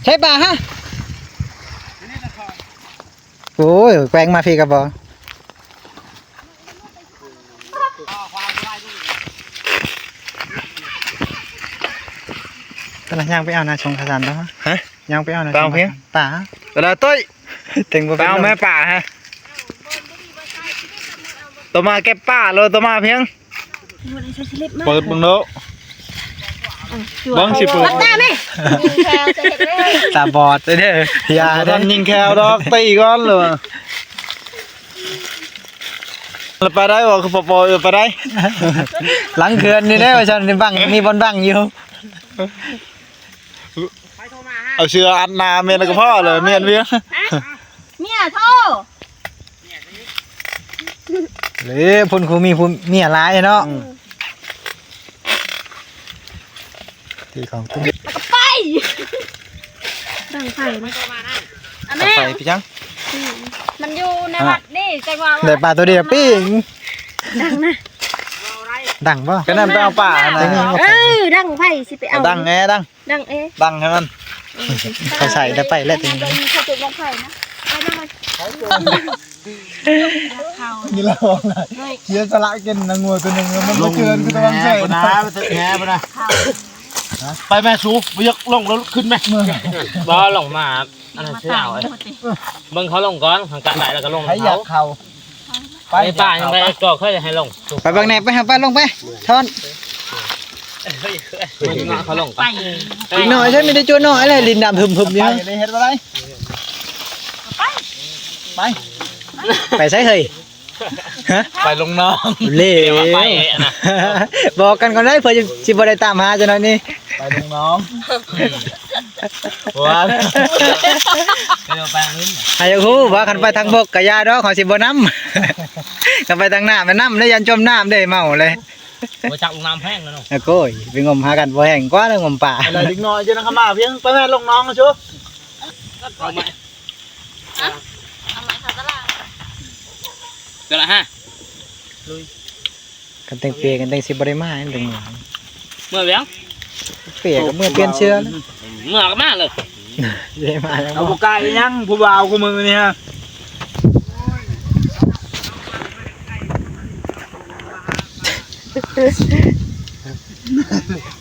ໃຊ້ປາຮະ. ໂອ້ຍ ແກວ່ງມາພີ້ກະບໍ່. ກຳລັງຍ່າງໄປເອົານາຊົງຂະສັນເນາະ. ຮະ? ຍ່າງໄປເອົານາຊົງຂະສັນ ປາ ກະດາຕຸ້ຍ. ເຕັງບໍ່ໄປເອົາແມ່ປາຮະ. ໂຕມາເກັບປາໂລ ໂຕມາພຽງ. ເປີດເບິ່ງໂລ. ເບິ່ງຊິເປີດ ຕາແມ່ ຕາບອດເດີ. ຢ່າເດີ ຍິງແຄວດອກ ຕີກ່ອນເລີຍ. ແລ້ວໄປໄດ້ບໍ່? ຄືບໍ່ປ່ອຍໄປໄດ້. ຫຼັງເຂື່ອນນີ້ເດ້ ວ່າຊັ້ນ ບັງ ມີບ່ອນບັງຢູ່. ເອົາເສື້ອອັດໜ້າແມ່ນກະພໍເລີຍ ແມ່ນວຽງ. ເມຍໂທ ເດ້ ເພິ່ນຄືມີຜູ້ເມຍຫຼາຍເນາະ. ອືມ ທີ່ຂອງ ແລ້ວກະໄປ ດັງໄຟນະ. ອາແມ່ ໄຟໄປຈັ່ງ. ອືມ ມັນຢູ່ໃນວັດນີ້ ແຕ່ວ່າໄດ້ປາໂຕດຽວປີ້ງ. ດັງນະ ດັງບໍ່? ກະນັ້ນໄປເອົາປານະ. ເອີ ດັງໄຟຊິໄປເອົາ ດັງແອ ດັງ ດັງເອ ດັງໃຫ້ມັນ. ເອີ ເຂົາໃສ່ແຕ່ໄປແລ້ວ ເບິ່ງເຂົາຈຸດບັ້ງໄຟນະ. ໄປນຳມັນ ນີ້ລະ ເສຍສະຫຼະເກັນນະ ງົວໂຕໜຶ່ງ ມັນໄປເຊີນຄືຕະວັງແສງນະ. ໄປແມ່ສູ ບໍ່ຢາກລົງແລ້ວຂຶ້ນແມ່. ບໍ່ ລົງມາ ອັນນັ້ນຊິເອົາ ເບິ່ງເຂົາລົງກ່ອນ ຄັນກະໄດ້ແລ້ວກະລົງ. ໃຜຢາກເຂົ້າ ໄປ ໄປປ່າຍັງໄດ້ກໍເຄີຍໃຫ້ລົງ. ໄປເບິ່ງແດ່ ໄປຫາ ໄປລົງໄປ ທ່ອນ ເບິ່ງເຂົາລົງໄປ. ເດັກນ້ອຍໃຊ້ມີແຕ່ຈົວນ້ອຍແຫຼະ ຫຼິ້ນນ້ຳຫຶມໆຢູ່. ໄປເຮັດບໍ່ໄດ້ ໄປ ໄປໃສເຮີ້ຍ? ຮະ? ໄປລົງໜອງ ເລວ ໄປນະ. ບອກກັນກ່ອນໄດ໋ ເພື່ອຊິບໍ່ໄດ້ຕາມຫາຈັກໜ້ອຍນີ້. ໄປລົງໜອງ ວ່າ ໃຫ້ຮູ້ວ່າຄັນໄປທາງບົກກະຢ່າດອກ ເຮົາຊິບໍ່ນຳ. ຄັນໄປທາງນ້ຳແມ່ນນຳເດ້ ຢ້ານຈົມນ້ຳເດ້ ເມົາເລີຍ. ບໍ່ຈັກນ້ຳແພງແລ້ວເນາະ. ໂອ້ຍ ໄປງົມຫາກັນບໍ່ແຫ້ງກວ່າເດີ ງົມປາ. ເດັກນ້ອຍຢູ່ນະ ເຂົ້າມາພຽງ ໄປແມ່ລົງໜອງຊຸ. ເອົາໃໝ່ ເອົາໃໝ່ເຂົ້າຕະຫຼາດ. ເທື່ອລະຫ້າ ລຸຍ. ຄັນແຕ່ງເປ ຄັນແຕ່ງຊິບໍ່ໄດ້ມາແຕ່ງ ເມື່ອຫຍັງ ເປກະເມື່ອປ່ຽນເສື້ອ ເມື່ອກະມາເລີຍ. ຊິໄດ້ມາຫຍັງ ເອົາບໍ່ ບໍ່ກາຍອີຫຍັງ ຜູ້ບ່າວຄູ່ມື້ນີ້ຮະ. ໂອ້ຍ